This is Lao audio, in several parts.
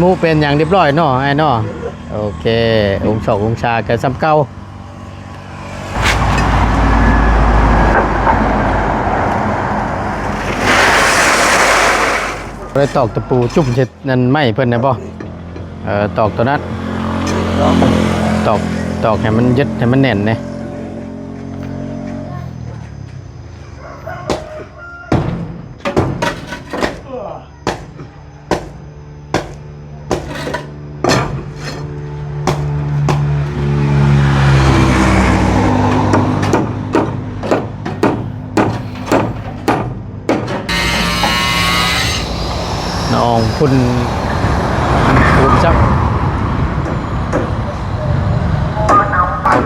ໝູ່ເປັນຫຍັງຮຽບຮ້ອຍເນາະ ອ້າຍເນາະ. ໂອເຄ ອົງສອກອົງສາກໍສ່ຳເກົ່າ. ໄດ້ຕອກຕະປູຈຸ້ມເຮັດນັ້ນໄມ້ເພິ່ນນະບໍ່? ເອີ ຕອກຕົວນັ້ນ ຕອກ ຕອກໃຫ້ມັນຍຶດ ໃຫ້ມັນແໜ້ນແດ່. ນ້ອງພຸ້ນ ອັນພູມຊັບ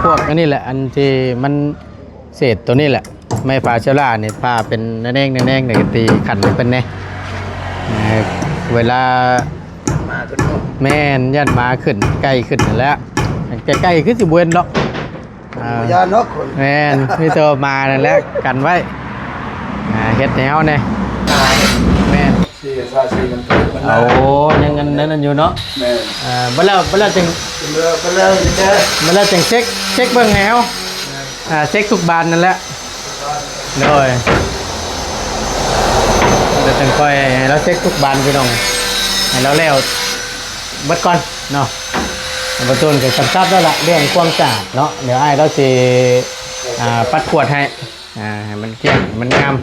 ພວກອັນນີ້ແຫຼະ ອັນທີ່ມັນ ເສດໂຕນີ້ແຫຼະ ໄມ້ຟາເຊລານີ້ ຜ່າເປັນແນງໆ ແນງໆ ແລ້ວກໍຕີຂັນໃຫ້ເພິ່ນແດ່. ເອີ ເວລາໝາຂຶ້ນເນາະ ແມ່ນ ຢ້ານໝາຂຶ້ນ ໄກ່ຂຶ້ນຫັ້ນແຫຼະ. ໃກ້ໆ ຄືຊິບໍ່ເຫັນດອກ ອ່າ ບໍ່ຢ້ານດອກຄົນ ແມ່ນ ມີແຕ່ໝານັ້ນແຫຼະກັນໄວ້. ອ່າ ເຮັດແນວແດ່ ອ່າ ແມ່ນ ສີ ສາສີ ມັນເກີດມັນ ໂອ້ ຍັງອັນນັ້ນຢູ່ເນາະ ແມ່ນ. ອ່າ ບັດແລ້ວ ບັດແລ້ວຈຶ່ງ ບັດແລ້ວ ບັດແລ້ວຈຶ່ງເຊັກ ເຊັກເບິ່ງໃຫ້ເຮົາ ອ່າ ເຊັກທຸກບານນັ້ນແຫຼະ ໂດຍ ແລ້ວຈັ່ງຄ່ອຍໃຫ້ລາວເຊັກທຸກບານພີ່ນ້ອງ ໃຫ້ລາວແລ້ວເບິດກ່ອນເນາະ. ປະຕູນກໍສຳຄັນແລ້ວລະ ເລື່ອງຄວາມສະອາດເນາະ ດຽວອ້າຍລາວຊິ ອ່າ ປັດກວາດໃຫ້ ອ່າ ໃຫ້ມັນກ້ຽງ ໃຫ້ມັນງາມ.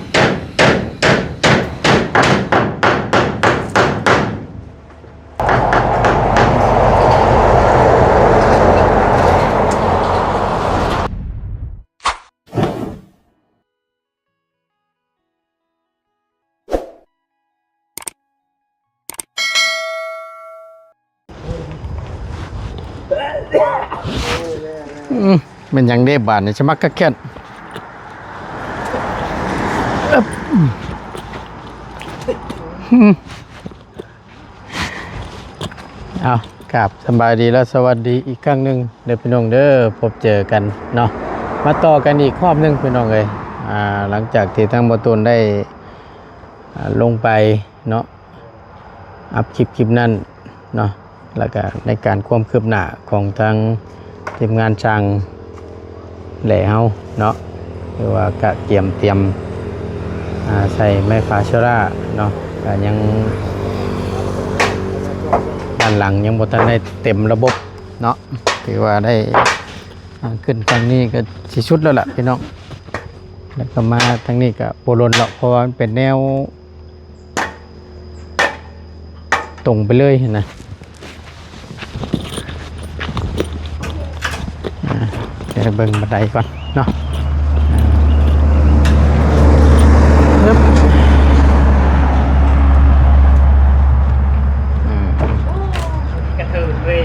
ອືມ ແມ່ນຫຍັງເດບາດນີ້ ສະໝັກຄັກແຄ້ນ. ເອົາ ກາບສະບາຍດີ ແລະ ສະຫວັດດີອີກຄັ້ງໜຶ່ງເດີພີ່ນ້ອງເດີ ພົບເຈີກັນເນາະ ມາຕໍ່ກັນອີກຮອບໜຶ່ງພີ່ນ້ອງເອີຍ. ອ່າ ຫຼັງຈາກທີ່ທາງບໍ່ຕູນໄດ້ ອ່າ ລົງໄປເນາະ ອັບຄລິບ ຄລິບນັ້ນເນາະ ແລ້ວກະໃນການຄວາມຄືບໜ້າຂອງທາງທີມງານຊ່າງແຫຼເຮົາເນາະ ຄືວ່າກະກຽມຕຽມ ອ່າ ໃສ່ໄມ້ຟາເຊລາເນາະ ກະຍັງ ດ້ານຫຼັງຍັງບໍ່ທັນໄດ້ເຕັມລະບົບເນາະ ຖືວ່າໄດ້ ອ່າ ຂຶ້ນຝັ່ງນີ້ກໍຊິສຸດແລ້ວລະພີ່ນ້ອງ ແລ້ວກໍມາທາງນີ້ກໍບໍ່ດົນດອກ ເພາະວ່າມັນເປັນແນວຕົງໄປເລີຍຫັ້ນນະ. ອ່າ ດຽວເບິ່ງບັນໄດກ່ອນເນາະ ອຶບ ກະເທີນເວີຍ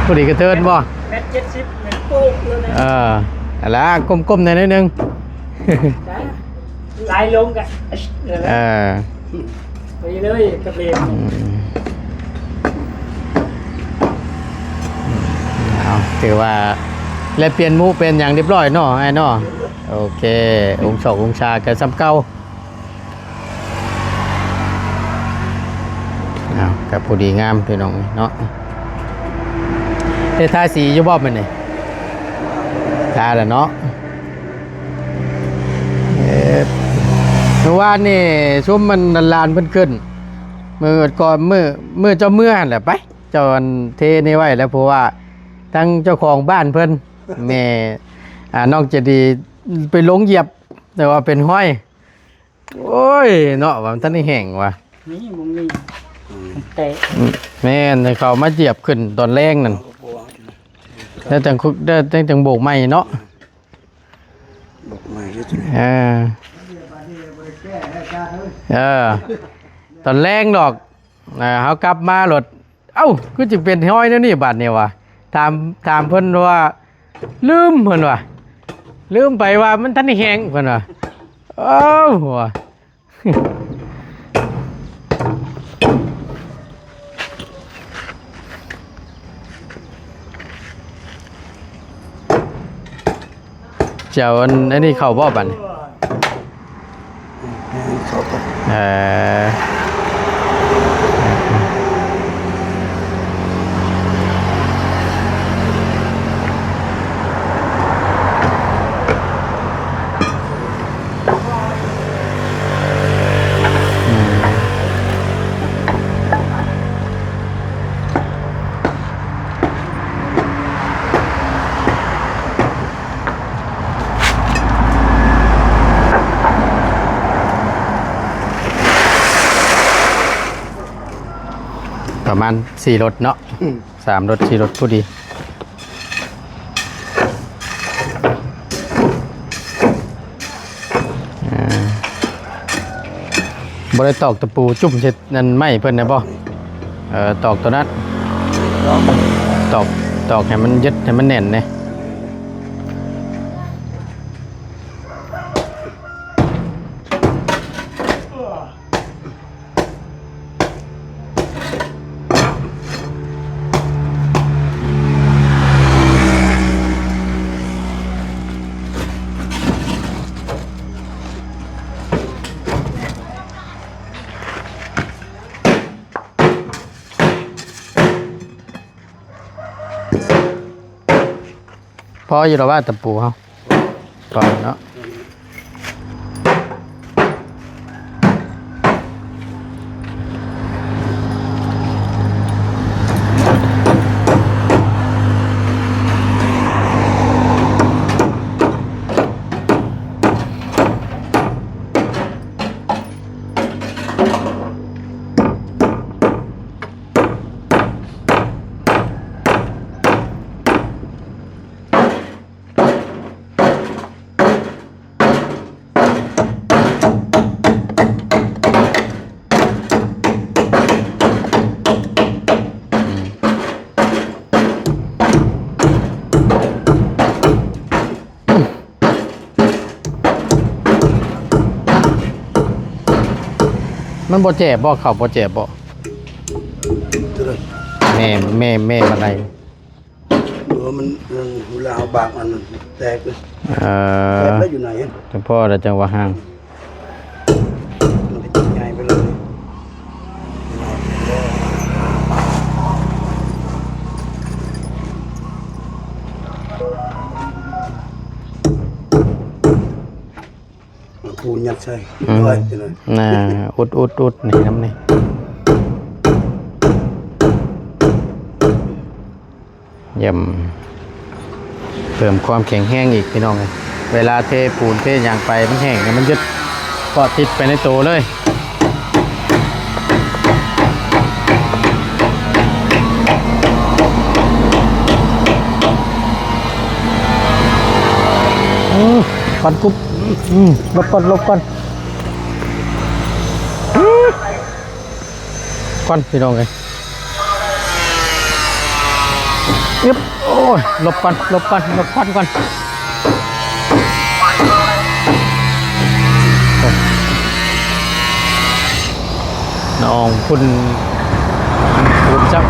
ພໍດີກະເທີນບໍ່? ແມັດເຈັດສິບ ແມັດໂປ້ງເລີຍນະ ເອີ ຫັ້ນລະ ກົ້ມໆ ແດ່ໜ້ອຍໜຶ່ງ ໄຫຼລົງກະ ເອີ ໄປເລີຍກະເບນ ອືມ ເອົາ ຖືວ່າ ແລະ ປ່ຽນໝູ່ປ່ຽນຫຍັງຮຽບຮ້ອຍເນາະ ອ້າຍເນາະ. ໂອເຄ ອົງສອກອົງສາກໍສ່ຳເກົ່າ. ອ້າວ ກໍພໍດີງາມພີ່ນ້ອງເນາະ ໄດ້ທາສີຢູ່ບໍ່ມື້ນີ້? ທາແລ້ວເນາະ ເອີ ມື້ວານນີ້ຊຸມມັນຫຼານໆ ເພິ່ນຂຶ້ນ ມື້ກ່ອນ ມື້ ມື້ເຈົ້າເມືອຫັ້ນແຫຼະ ໄປ ເຈົ້າອັນເທນີ້ໄວ້ແລ້ວ ເພາະວ່າທາງເຈົ້າຂອງບ້ານເພິ່ນ ແມ່ ອ່າ ນ້ອງໃຈດີໄປລົງຢຽບ ແຕ່ວ່າເປັນຮອຍ ໂອ້ຍ ເນາະ ວ່າມັນທັນໄດ້ແຫ້ງວ່າ ນີ້ບໍ່ມີ ອືມ ແຕະ ອືມ ແມ່ນ ໃຫ້ເຂົາມາຢຽບຂຶ້ນຕອນແລງນັ້ນ ແລ້ວຈັ່ງ ແລ້ວຈັ່ງ ຈັ່ງໂບກໃໝ່ເນາະ ໂບກໃໝ່ຢູ່ ເອີ ເອີ ຕອນແລງດອກ ອ່າ ເຮົາກັບມາໂລດ ເອົ້າ ຄືຈະເປັນຮອຍແນວນີ້ບາດນີ້ວະ ຖາມ ຖາມເພິ່ນວ່າ ລືມ ເພິ່ນວ່າ ລືມໄປວ່າມັນທັນໄດ້ແຫ້ງ ເພິ່ນວ່າ ເອົ້າ ວ່າ ເຈົ້າ ອັນ ອັນນີ້ເຂົ້າບໍ່ບາດນີ້? ເອີ ເອີ ເອີ ປະມານສີ່ລົດເນາະ ອືມ ສາມລົດ ສີ່ລົດພໍດີ. ອ່າ ບໍ່ໄດ້ຕອກຕະປູຈຸ້ມໃສ່ນັ້ນໄມ້ເພິ່ນນະບໍ່? ເອີ ຕອກຕົວນັ້ນ ຕອກ ຕອກໃຫ້ມັນຍຶດ ໃຫ້ມັນແໜ້ນແດ່. ພໍຢູ່ແລ້ວວ່າຕະປູເຮົາ ພໍເນາະ. ມັນບໍ່ແຈບບໍ່? ເຂົ້າບໍ່ແຈບບໍ່? ແມ່ ແມ່ ແມ່ປານໃດ? ເອີ ມັນ ມັນ ເວລາເຮົາບາກມັນແຕກເລີຍ. ເອີ ແຕກແລ້ວຢູ່ໃນຫັ້ນ ຈັ່ງພໍແລ້ວຈັ່ງວ່າຫ່າງ ມັນກໍໃຫຍ່ໄປເລີຍ. ເອົາປູນຍັດໃສ່ ອືມ ໄວ້ຈັ່ງນັ້ນ ນ່າ ອຸດໆໆ ນີ້ນຳນີ້ ຢ້ຳ ເພີ່ມຄວາມແຂງແຮງອີກ ພີ່ນ້ອງເອີຍ. ເວລາເທປູນເທຫຍັງໄປ ມັນແຫ້ງ ມັນຍຶດເກາະຕິດໄປໃນໂຕເລີຍ. ອືມ ຄວັນກຸບ ອືມ ຫຼົບກ່ອນ ຫຼົບກ່ອນ ຄວັນ ພີ່ນ້ອງເອີຍ. ອຶບ ໂອ້ຍ ຫຼົບກ່ອນ ຫຼົບກ່ອນ ຫຼົບຄວັນກ່ອນ. ນ້ອງພຸ້ນ ພຸ້ນຈັກ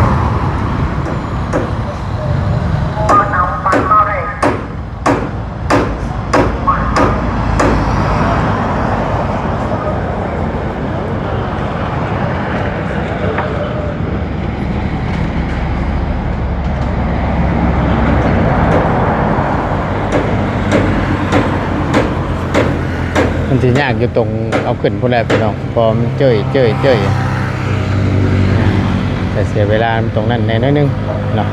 ມັນຊິຍາກຢູ່ຕົງເອົາຂຶ້ນພຸ້ນແຫຼະພີ່ນ້ອງ ເພາະມັນເຈີ້ຍ ເຈີ້ຍ ເຈີ້ຍ ແຕ່ເສຍເວລາຕົງນັ້ນແດ່ໜ້ອຍໜຶ່ງເນາະ.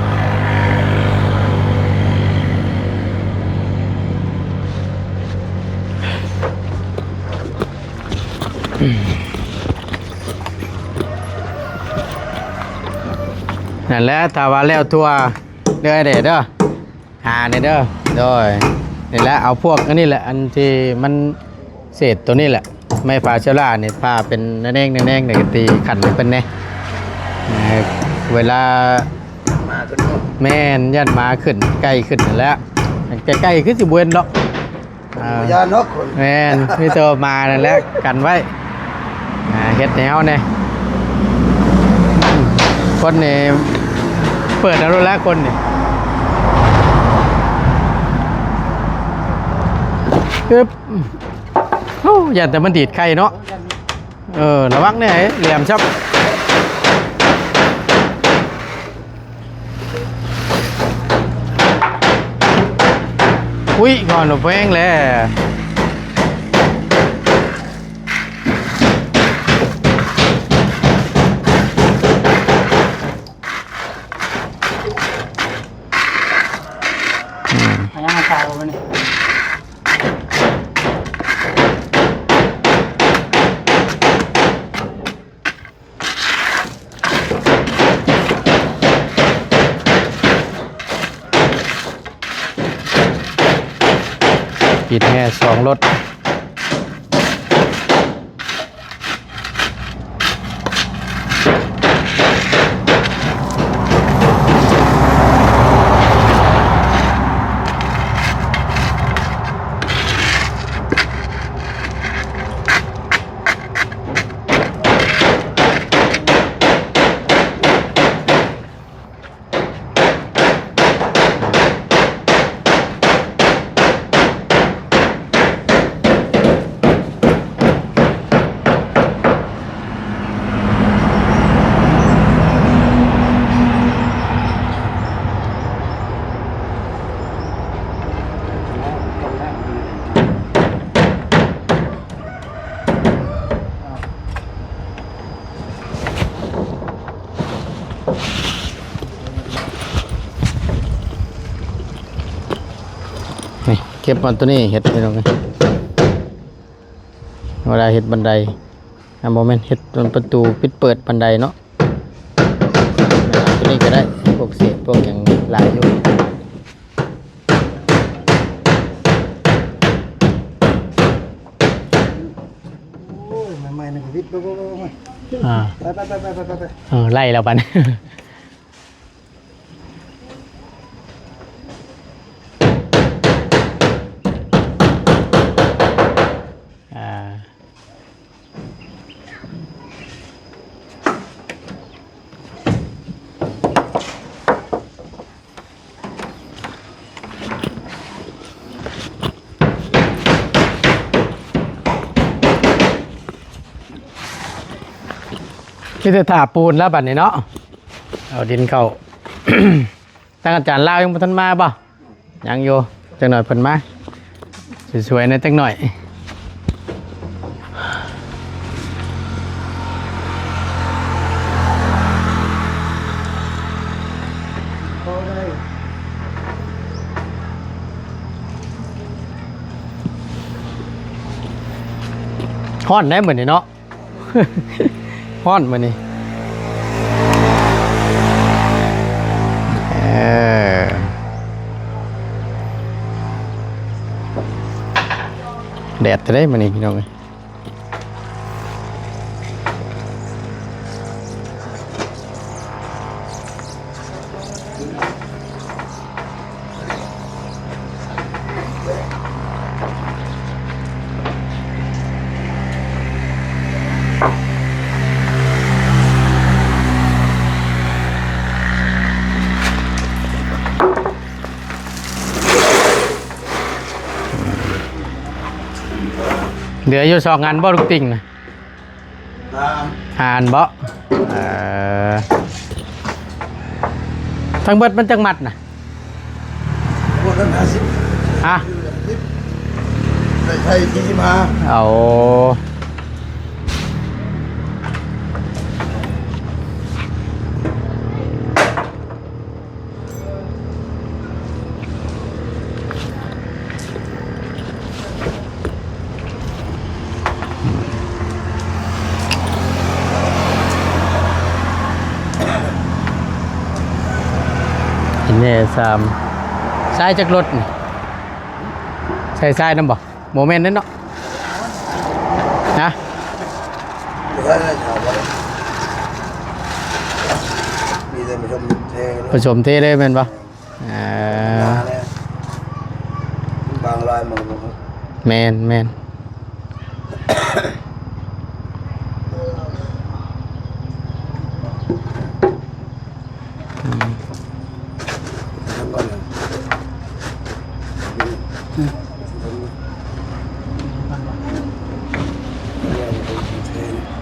ນັ້ນແຫຼະ ຖ້າວ່າແລ້ວທົ່ວເດີ້ ເດີ້ ຫາແດ່ເດີ້. ໂດຍ ນີ້ແຫຼະ ເອົາພວກອັນນີ້ແຫຼະ ອັນທີ່ມັນເສດໂຕນີ້ແຫຼະ ໄມ້ຟາເຊລານີ້ ຟາເປັນແນງໆ ນີ້ ກະຕີຂັນໃຫ້ເພິ່ນແດ່. ເອີ ເວລາ ໝາຂຶ້ນເນາະ ແມ່ນ ຢ້ານໝາຂຶ້ນ ໄກ່ຂຶ້ນຫັ້ນແຫຼະ ໃກ້ໆ ຄືຊິບໍ່ເຫັນດອກ. ອ່າ ບໍ່ຢ້ານດອກຄົນ ແມ່ນ ມີແຕ່ໝານັ້ນແຫຼະກັນໄວ້ ອ່າ ເຮັດແນວແດ່ ຄົນນີ້ເປີດເອົາໂລດແຫຼະຄົນນີ້. ອຶບ ໂອ້ ຢ້ານແຕ່ມັນດີດໄຂ່ເນາະ. ເອີ ລະວັງແດ່ ແຫຼມຊັບ. ອຸ້ຍ ງອນບໍ່ແພງແລ້ວ. ອືມ ເອົາຫຍັງມາໃສ່ບໍ່ນີ້? ໂອ້ ຕິດແຮ່ສອງລົດ. ນີ້ ເກັບມາໂຕນີ້ເຮັດ ພີ່ນ້ອງເອີຍ ເວລາເຮັດບັນໄດ ອ່າ ບໍ່ແມ່ນເຮັດປະຕູປິດເປີດບັນໄດເນາະ. ໂຕນີ້ກໍໄດ້ ພວກເສດ ພວກຫຍັງຫຼາຍຢູ່. ໂອ້ຍ ໃໝ່ໆ ນີ້ກໍວິດ ໄປໆ ອ່າ ໄປໆ ເອີ ໄລ່ແລ້ວບັດນີ້ ອ່າ ມີແຕ່ຖ້າປູນແລ້ວບັດນີ້ເນາະ ເອົາດິນເຂົ້າ. ທາງອາຈານລາວຍັງບໍ່ທັນມາບໍ່? ຍັງຢູ່ ຈັກໜ່ອຍເພິ່ນມາ ຊ່ວຍໆ ແດ່ຈັກໜ່ອຍ. ຮ້ອນໄດ໋ມື້ນີ້ເນາະ. ຮ້ອນມື້ນີ້ ເອີ ແດດແທ້ເດ້ມື້ນີ້ ພີ່ນ້ອງເອີຍ. ເຫຼືອຢູ່ສອງອັນບໍ່ ລູກຕິ່ງນະ? ອ່ານບໍ່? ເອີ ທັງເບິດມັນຈັກມັດນະ? ໝົດນັ້ນຫ້າສິບ ຮະ? ໄດ້ໄທສີ່ສິບຫ້າ. ເອົາ ເຫັນແດ່ ສາມ ຊາຍຈັກລົດນີ້? ໃສ່ຊາຍນຳບໍ່? ບໍ່ແມ່ນເດ້ເນາະ ຮະ? ມີແຕ່ປະສົມເທເລີຍ ປະສົມເທເລີຍແມ່ນບໍ່? ເອີ ບາງລາຍມັນບໍ່ ແມ່ນໆ.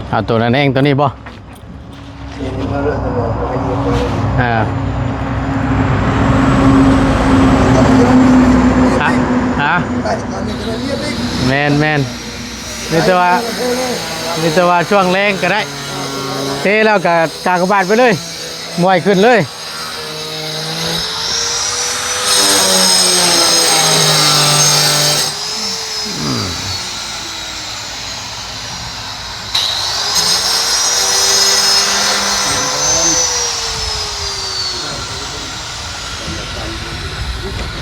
ເອົາໂຕນັ້ນແຮງ ໂຕນີ້ບໍ່? ອ່າ ຮະ? ຮະ? ແມ່ນໆ. ມີແຕ່ວ່າ ມີແຕ່ວ່າຊ່ວງແລງກໍໄດ້ ເທແລ້ວກໍກາກະບາດໄປເລີຍ ໝ່ວຍຂຶ້ນເລີຍ.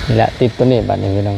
ນີ້ແຫຼະ ຕິດໂຕນີ້ບາດນີ້ພີ່ນ້ອງ.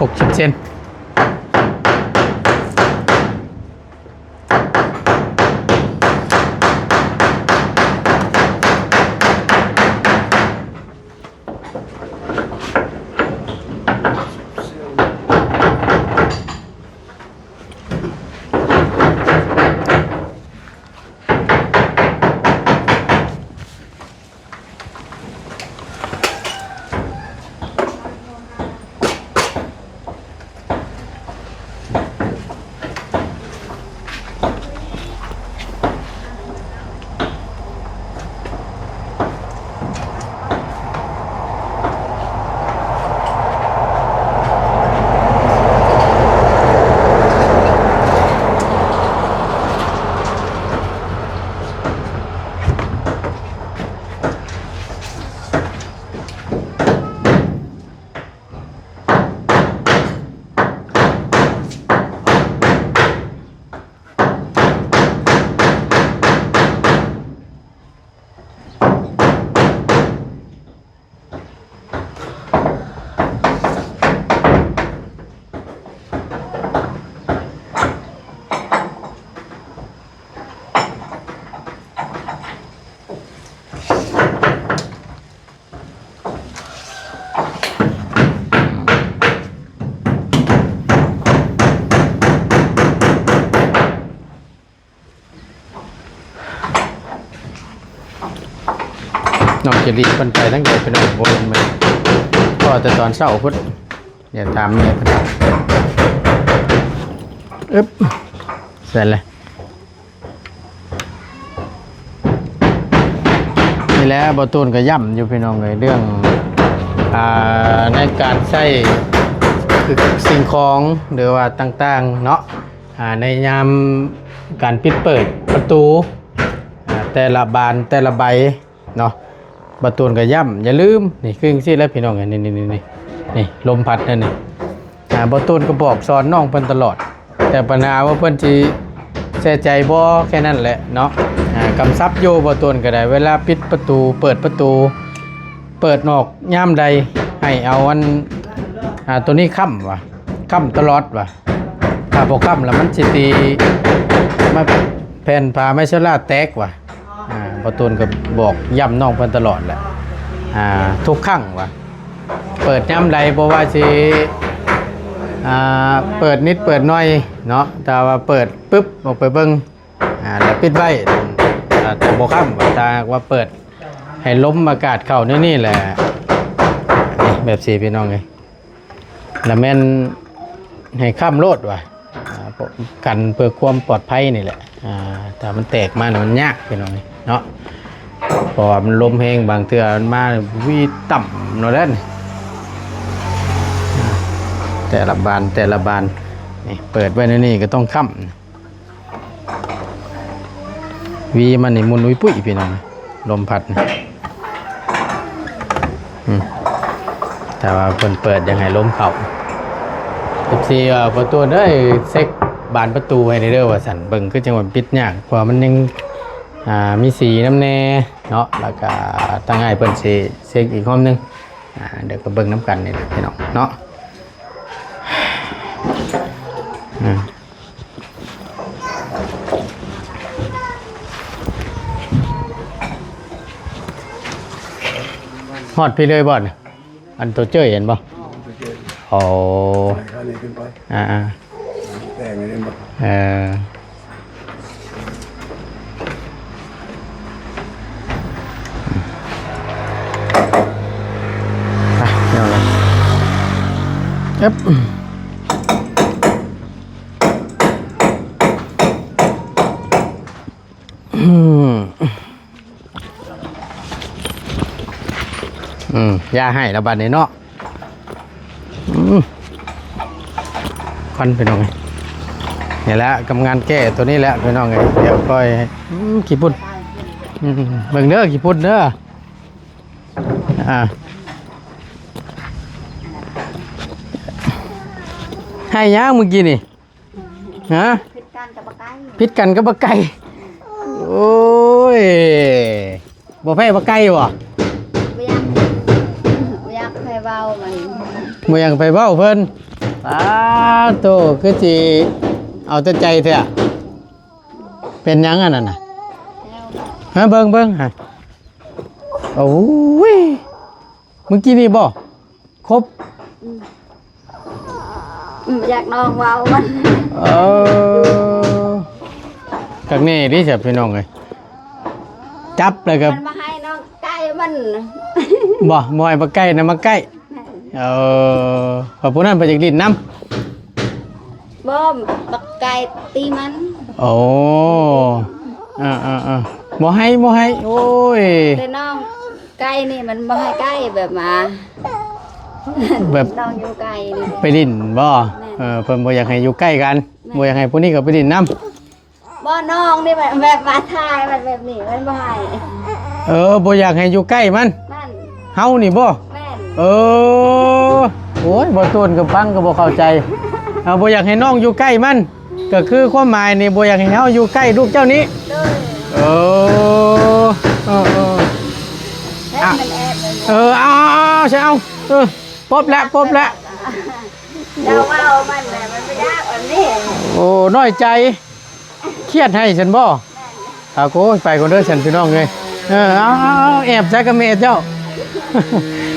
ຫົກສິບເຊັນ. ເ ນ້ອງເຈລີເພິ່ນໄປທາງໃດ ພີ່ນ້ອງ ບໍ່ເຫັນເພິ່ນ ພໍແຕ່ຕອນເຊົ້າພຸ້ນ. ດຽວຖາມແມ່ເພິ່ນ. ອຶບ ເສັດແລ້ວ. ນີ້ແຫຼະ ບ່າວຕູນກໍຢ້ຳຢູ່ ພີ່ນ້ອງເອີຍ ເລື່ອງ ອ່າ ໃນການໃຊ້ ຄື ສິ່ງຂອງ ຫຼືວ່າຕ່າງໆເນາະ ອ່າ ໃນຍາມການປິດເປີດປະຕູ ອ່າ ແຕ່ລະບານ ແຕ່ລະໃບ ເນາະ. ບ່າວຕູນກໍຢ້ຳ ຢ່າລືມ ນີ້ ຄືຈັ່ງຊີ້ແຫຼະ ພີ່ນ້ອງເອີຍ ນີ້ ນີ້ ລົມພັດນັ້ນນີ້. ອ່າ ບ່າວຕູນກໍບອກສອນນ້ອງເພິ່ນຕະຫຼອດ ແຕ່ບັນຫາວ່າເພິ່ນຊິໃສ່ໃຈບໍ່ ແຄ່ນັ້ນແຫຼະເນາະ. ອ່າ ກຳຊັບຢູ່ ບ່າວຕູນກໍໄດ້ ເວລາປິດປະຕູ ເປີດປະຕູ ເປີດອອກຍາມໃດ ໃຫ້ເອົາອັນ ອ່າ ໂຕນີ້ຄ້ຳວ່າ ຄ້ຳຕະຫຼອດວ່າ ຖ້າບໍ່ຄ້ຳແລ້ວມັນຊິຕີ ມາ ແຜ່ນຜ້າໄມ້ໂຊລາແຕກວ່າ. ອ່າ ບ່າວຕູນກໍບອກຢ້ຳນ້ອງເພິ່ນຕະຫຼອດແຫຼະ ອ່າ ທຸກຄັ້ງວ່າ ເປີດຍາມໃດ ບໍ່ວ່າຊິ ອ່າ ເປີດນິດເປີດໜ້ອຍເນາະ ຖ້າວ່າເປີດປຶບ ອອກໄປເບິ່ງ ອ່າ ແລ້ວປິດໄວ້ ອ່າ ແຕ່ບໍ່ຄ້ຳ ຖ້າຫາກວ່າເປີດໃຫ້ລົມອາກາດເຂົ້າແນວນີ້ແຫຼະ ນີ້ ແບບຊີ້ ພີ່ນ້ອງເອີຍ. ລະແມ່ນໃຫ້ຄ້ຳໂລດວ່າ ອ່າ ກັນເພື່ອຄວາມປອດໄພນີ້ແຫຼະ ອ່າ ຖ້າມັນແຕກມານີ້ມັນຍາກ ພີ່ນ້ອງເນາະ ເພາະວ່າມັນລົມແຮງ ບາງເທື່ອມັນມາຫວີດຕ່ຳໂລດແຫຼະນີ້ ອ່າ ແຕ່ລະບານ ແຕ່ລະບານ ນີ້ ເປີດໄວ້ແນວນີ້ກໍຕ້ອງຄ້ຳ. ຫວີມັນນີ້ໝຸ່ນອຸຍປຸ້ຍ ພີ່ນ້ອງ ລົມພັດນີ້ ອືມ ແຕ່ວ່າເພິ່ນເປີດຢາກໃຫ້ລົມເຂົ້າ ເອັຟຊີ ວ່າ ພໍ່ຕູນເອີຍ ເຊັກບານປະຕູໃຫ້ແດ່ເດີ ວ່າຊັ້ນ ເບິ່ງຄືຈັ່ງວ່າປິດຍາກ ເພາະວ່າມັນຍັງ ອ່າ ມີສີນຳແດ່ເນາະ ແລ້ວກະທາງອ້າຍເພິ່ນຊິເຊັກອີກຮອບໜຶ່ງ ອ່າ ດຽວກໍເບິ່ງນຳກັນນີ້ແຫຼະ ພີ່ນ້ອງເນາະ ອ່າ. ຮອດພີ້ເລີຍບໍ່ ອັນໂຕເຈີ້ຍເຫັນບໍ່? ໂອ້ ອ່າໆ ແຕ່ງອັນນີ້ບໍ່? ເອີ ອ່ະ ເອົາລະ ເອີບ ອືມ ອືມ ຢ່າໃຫ້ລະບາດນີ້ເນາະ ອືມ ຄວັນ ພີ່ນ້ອງເອີຍ ນີ້ແຫຼະ ກຳງານແກ້ຕົວນີ້ແຫຼະ ພີ່ນ້ອງເອີຍ ດຽວຄ່ອຍ ອືມ ຂີ້ຝຸ່ນ ອືມ ເບິ່ງເດີ ຂີ້ຝຸ່ນເດີ ອ່າ ໃຫ້ຫຍັງມື້ກີ້ນີ້? ຮະ? ຜິດກັນກັບບັກໄກ່ ຜິດກັນກັບບັກໄກ່ ໂອ້ຍ ບໍ່ແພ້ບັກໄກ່ບໍ່? ບໍ່ຢາກ ບໍ່ຢາກໃຜເວົ້າມັນ ບໍ່ຢາກໃຜເວົ້າເພິ່ນ ປາໂຕ ຄືຊິເອົາແຕ່ໃຈແທ້ ເປັນຫຍັງອັນນັ້ນນະ? ຮະ ເບິ່ງ ເບິ່ງ ຮະ ໂອ້ຍ ມື້ກີ້ນີ້ບໍ່? ຄົບ ອືມ ອືມ ຢາກນ້ອງເວົ້າມັນ ເອີ ຄັກແນ່ເດ້ຊະ ພີ່ນ້ອງເອີຍ ຈັບແລ້ວກໍ ມັນມາໃຫ້ນ້ອງໄກ່ມັນ ບໍ່ ບໍ່ໃຫ້ບັກໄກ່ນະມາໃກ້ ແມ່ນ ເອີ ວ່າຜູ້ນັ້ນເພິ່ນຢາກຫຼິ້ນນຳ ບໍ່ ບັກໄກ່ຕີມັນ ໂອ້ ເອີໆໆ ບໍ່ໃຫ້ ບໍ່ໃຫ້ ໂອ້ຍ ແຕ່ນ້ອງ ໄກ່ນີ້ມັນບໍ່ໃຫ້ໃກ້ ແບບວ່າ ແບບ ນ້ອງຢູ່ໄກນີ້ ໄປຫຼິ້ນບໍ່? ແມ່ນ ເອີ ເພິ່ນບໍ່ຢາກໃຫ້ຢູ່ໃກ້ກັນ ແມ່ນ ບໍ່ຢາກໃຫ້ຜູ້ນີ້ເຂົ້າໄປຫຼິ້ນນຳ ບໍ່ ນ້ອງນີ້ແບບ ແບບວ່າຖ່າຍມັນແບບນີ້ ມັນບໍ່ໃຫ້ ເອີ ບໍ່ຢາກໃຫ້ຢູ່ໃກ້ມັນ ແມ່ນ ເຮົານີ້ບໍ່? ແມ່ນ ເອີ ໂອ້ຍ ບໍ່ຕູນກໍຟັງກໍບໍ່ເຂົ້າໃຈ ເຮົາບໍ່ຢາກໃຫ້ນ້ອງຢູ່ໃກ້ມັນ ກໍຄືຄວາມໝາຍນີ້ ບໍ່ຢາກໃຫ້ເຮົາຢູ່ໃກ້ລູກເຈົ້ານີ້ ໂດຍ ເອີ ເອີ ເອີ ອ່ະ ມັນແອບ ເອີ ເອົາ ເອົາ ເອົາ ເອົາ ເອົາ ເອົາ ເອີ ປົບແລ້ວ ປົບແລ້ວ ເຈົ້າເວົ້າມັນແຫຼະ ມັນບໍ່ຢາກອັນນີ້ ໂອ້ ນ້ອຍໃຈ ຄຽດໃຫ້ຊັ້ນບໍ່? ອ່າ ໂອ້ຍ ໄປກ່ອນເດີຊັ້ນ ພີ່ນ້ອງເອີຍ ເອີ ເອົາ ເອົາ ເອົາ ແອບໃສ່ກັບແມ່ເຈົ້າ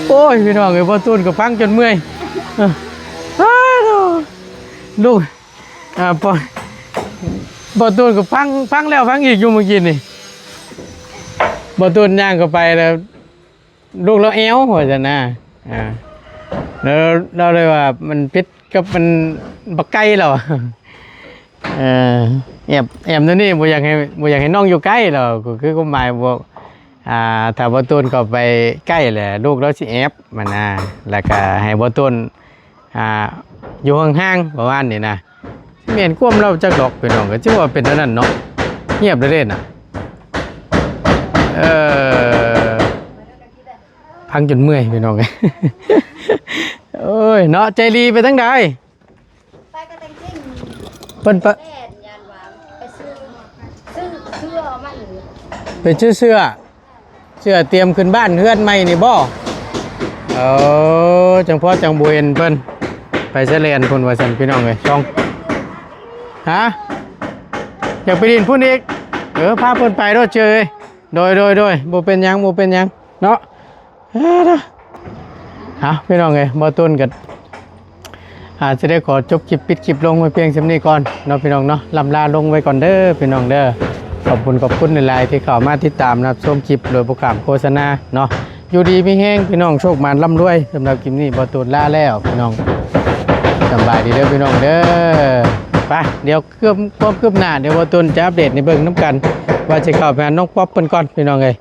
ໂອ້ຍ ພີ່ນ້ອງເອີຍ ພໍ່ຕູນກໍຟັງຈົນເມື່ອຍ ເອີ ອ້າ ລູກ ອ່າ ພໍ່ ພໍ່ຕູນກໍຟັງ ຟັງແລ້ວຟັງອີກຢູ່ມື້ກີ້ນີ້ ບໍ່ຕູນຍ່າງເຂົ້າໄປແລ້ວ ລູກລາວແອວວ່າຊັ້ນນະ ອ່າ ແລ້ວລາວເລີຍວ່າມັນຜິດກັບມັນບັກໄກ່ລາວ ເອີ ແອບ ແອບແນວນີ້ ບໍ່ຢາກໃຫ້ ບໍ່ຢາກໃຫ້ນ້ອງຢູ່ໃກ້ລາວ ກໍຄືຄວາມໝາຍບອກ ອ່າ ຖ້າບໍ່ຕູນເຂົ້າໄປໃກ້ແຫຼະ ລູກລາວຊິແອບຫັ້ນນະ ແລ້ວກະໃຫ້ບໍ່ຕູນ ອ່າ ຢູ່ຫ່າງໆ ປະມານນີ້ນະ ແມ່ນຄວາມລາວຈັກດອກ ພີ່ນ້ອງ ກໍຖືວ່າເປັນແນວນັ້ນເນາະ ງຽບເດ້ນະ ເອີ ຟັງຈົນເມື່ອຍ ພີ່ນ້ອງ ໂອ້ຍ ເນາະ ໃຈດີໄປທາງໃດ? ໄປກະແຕງຈິງ ເພິ່ນໄປ ແລ່ນ ຢ້ານວ່າໄປຊື້ ຊື້ເສື້ອມັນ ໄປຊື້ເສື້ອ ເສື້ອຕຽມຂຶ້ນບ້ານເຮືອນໃໝ່ນີ້ບໍ່? ເອີ ຈັ່ງພໍຈັ່ງບໍ່ເຫັນເພິ່ນ ໄປສະແລ່ນພຸ້ນວ່າຊັ້ນ ພີ່ນ້ອງເອີຍ ຊ່ອງ ຮະ? ຢາກໄປຫຼິ້ນພຸ້ນອີກ? ເອີ ພາເພິ່ນໄປໂລດເຈົ້ຍເອີຍ ໂດຍ ໂດຍ ໂດຍ ບໍ່ເປັນຫຍັງ ບໍ່ເປັນຫຍັງເນາະ ເອີ ເນາະ ເອົາ ພີ່ນ້ອງເອີຍ ບໍ່ຕູນກໍ ອາດຈະໄດ້ຂໍຈົບຄລິບ ປິດຄລິບລົງໄວ້ພຽງສ່ຳນີ້ກ່ອນເນາະ ພີ່ນ້ອງເນາະ ລ່ຳລາລົງໄວ້ກ່ອນເດີ ພີ່ນ້ອງເດີ ຂອບຄຸນ ຂອບຄຸນຫຼາຍໆ ທີ່ເຂົ້າມາຕິດຕາມຮັບຊົມຄລິບໂດຍບໍ່ຂ້າມໂຄສະນາເນາະ ຢູ່ດີມີແຮງ ພີ່ນ້ອງ ໂຊກໝານລ່ຳລວຍ ສຳລັບຄລິບນີ້ ບໍ່ຕູນລາແລ້ວ ພີ່ນ້ອງ ສຳບາຍດີເດີ ພີ່ນ້ອງເດີ ໄປ ດຽວຄວາມ ຄວາມຄືບໜ້າ ດຽວບໍ່ຕູນຈະອັບເດດໃຫ້ເບິ່ງນຳກັນ ວ່າຊິເຂົ້າໄປຫານ້ອງປັອບເພິ່ນກ່ອນ ພີ່ນ້ອງເອີຍ.